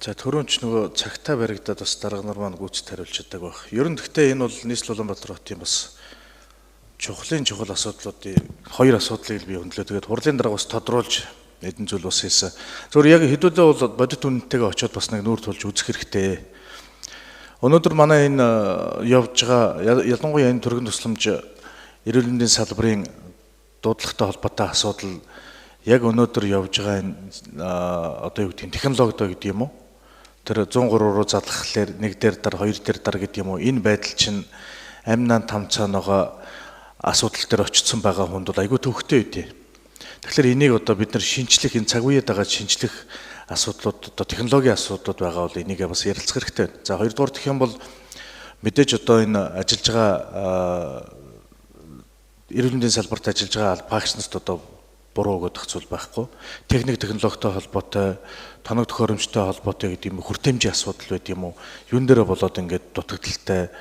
За түрүүн ч нөгөө цагтаа баригдаад бас дарга нар маань гүйцэд хариулж чаддаг байх. Ер нь гэхдээ энэ бол нийслэл Улаанбаатар хотын бас чухлын чухал асуудлуудын хоёр асуудлыг би хөндлөө. Тэгээд хурлын дарга бас тодруулж эдэн зүйл бас хийсэн. Зөвхөн яг хэдүүлээ бол бодит үнэнтэйгээ очиод бас нэг нүүр тулж үзэх хэрэгтэй. Өнөөдөр манай энэ явж байгаа ялангуяа энэ түргэн тусламж эрүүл мэндийн салбарын дуудлагатай холбоотой асуудал яг өнөөдөр явж байгаа энэ одоо юу гэдэг нь технологи гэдэг юм уу? Тэр 103 руу залхахлаар нэг дээр дар, хоёр дээр дар гэдэг юм уу? Энэ байдал чинь амь наан тамцааныгоо асуудал дээр очсон байгаа хүнд бол айгүй төвхтэй үгүй. Тэгэхээр энийг одоо бид нар шинжлэх энэ цаг үеэд байгаа шинжлэх асуудлууд одоо технологийн асуудлууд байгаа бол энийгээ бас ярилцах хэрэгтэй байна. За хоёрдугаар гэх юм бол мэдээж одоо энэ ажиллаж байгаа эрүүл мэндийн салбарт ажиллаж байгаа багш нарт одоо буруу өгөх зүйл байхгүй. Техник технологитой холбоотой, тоног төхөөрөмжтэй холбоотой гэдэг юм уу, хүртээмжийн асуудал байд юм уу? Юун дээрээ болоод ингээд дутагдaltaй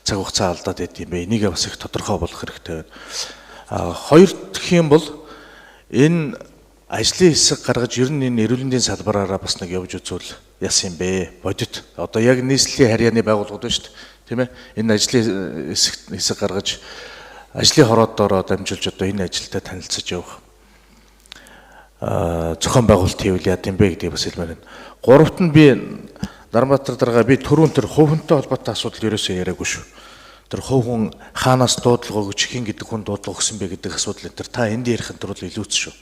цаг хугацаа алдаад байд юм бэ? Энийгээ бас их тодорхой болох хэрэгтэй байна. А хоёр дахь юм бол энэ ажлын хэсэг гаргаж ер нь энэ эрүүл мэндийн салбараараа бас нэг явж үзвэл яасан юм бэ? Бодит. Одоо яг нийслэлийн харьяаны байгууллагууд байна шүү дээ. Тийм ээ? Энэ ажлын хэсэг гаргаж ажлын хороодороо дамжуулж одоо энэ ажилтай танилцаж явах зохион байгуулалт хийвэл яа гэм бэ гэдгийг бас хэлмээр байна. Гуравт нь би Наранбаатар дарга би түрүүн тэр хувь хүнтэй холбоотой асуудал ерөөсөө яриаггүй шүү. Тэр хувь хүн хаанаас дуудлага өгч хэн гэдэг хүн дуудлага өгсөн бэ гэдэг асуудал энэ тэр та энд ярих энэ төр бол илүүц шүү.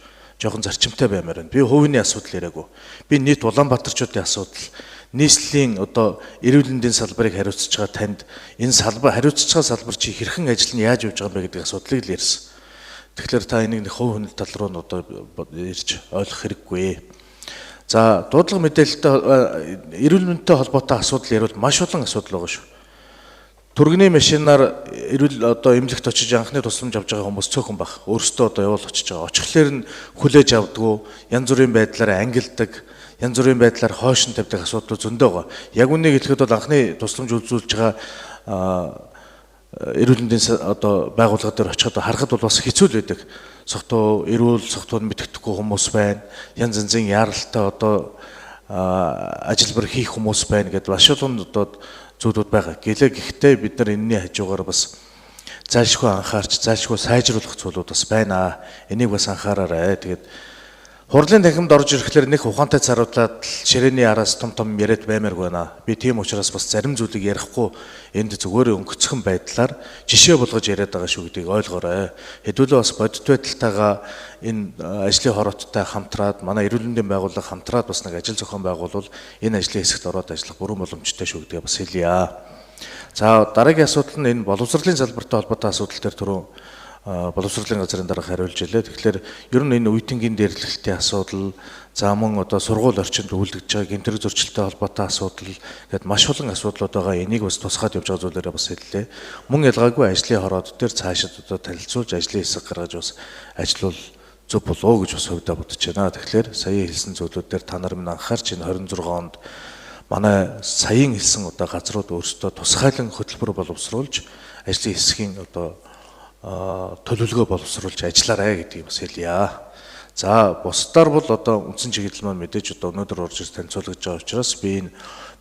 Жохон зарчимтай баймаар байна. Би хувийн асуудал яриаггүй. Би нийт Улаанбаатарчуудын асуудал, нийслэлийн одоо эрүүл мэндийн салбарыг хариуцж байгаа танд энэ салбар хариуцж байгаа салбар чи хэрхэн ажил нь яаж явж байгаа юм бэ гэдэг асуудлыг л ярьсан. Тэгэхээр та энийг нэг хувь хүн тал руу нь одоо ирж ойлгох хэрэггүй. За дуудлага мэдээлэлтэй эрүүл мэндтэй холбоотой асуудал яриул маш олон асуудал байгаа шүү. Түргэний машинаар эрүүл одоо эмнэлэгт очиж анхны тусламж авч байгаа хүмүүс цөөхөн баг. Өөрсдөө одоо явуул очиж байгаа. Очихлоор нь хүлээж авдаггүй, янз бүрийн байдлаар ангилдаг, янз бүрийн байдлаар хойшин тавьдаг асуудал зөндөө байгаа. Яг үнийг хэлэхэд бол анхны тусламж үзүүлж байгаа эрүүл мэндийн одоо байгууллага дээр очиход харахад бол бас хэцүү л байдаг. Согтуу эрүүл согтуунд мэддэхгүй хүмүүс байна. Янз янзын яаралтай одоо ажилбар хийх хүмүүс байна гэдээ маш олон одоо зүйлүүд байгаа. Гэлээ гэхдээ бид нар энэний хажуугаар бас зайлшгүй анхаарч, зайлшгүй сайжруулах зүйлүүд бас байна. Энийг бас анхаараарай. Тэгээд хурлын танхимд орж ирэхлээр нэг ухаантай царуудлаад ширээний араас том том яриад баймааргүй байна. Би тийм учраас бас зарим зүйлийг ярихгүй энд зүгээр өнгөцхөн байдлаар жишээ болгож яриад байгаа шүү гэдгийг ойлгоорой. Хэдүүлээ бас бодит байдалтайгаа энэ ажлын хорооттой хамтраад манай эрүүл мэндийн байгууллага хамтраад бас нэг ажил зохион байгуулвал энэ ажлын хэсэгт ороод ажиллах бүрэн боломжтой шүү гэдгээ бас хэлье. За дараагийн асуудал нь энэ боловсролын салбартай холбоотой асуудал дээр түрүү боловсролын газрын дарга хариулж илээ. Тэгэхээр ер нь энэ үеийнгийн дээрлэлтийн асуудал, за мөн одоо сургууль орчинд үйлдэж байгаа гэмтрэг зөрчилтэй холбоотой асуудал гээд маш олон асуудлууд байгаа. Энийг бас тусгаад явж байгаа зүйлээрээ бас хэллээ. Мөн ялгаагүй ажлын хороод дээр цаашид одоо танилцуулж ажлын хэсэг гаргаж бас ажиллавал зөв болов уу гэж бас хувьдаа бодож байна. Тэгэхээр сая хэлсэн зүйлүүд дээр та нар минь анхаарч энэ 26 онд манай саяын хэлсэн одоо газрууд өөрсдөө тусгайлан хөтөлбөр боловсруулж ажлын хэсгийн одоо төлөвлөгөө боловсруулж ажиллаарай гэдгийг бас хэлье. За бусдаар бол одоо үндсэн чиглэл маань мэдээж одоо өнөөдөр орж ирж танилцуулгаж байгаа учраас би энэ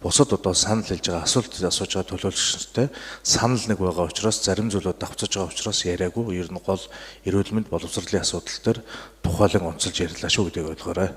бусад одоо санал хэлж байгаа асуулт асууж байгаа төлөөлөгчтэй санал нэг байгаа учраас зарим зүйлүүд давхцаж байгаа учраас яриаггүй. Ер нь гол эрүүл мэнд боловсролын асуудал дээр тухайлан онцолж ярьлаа шүү гэдгийг ойлгоорой.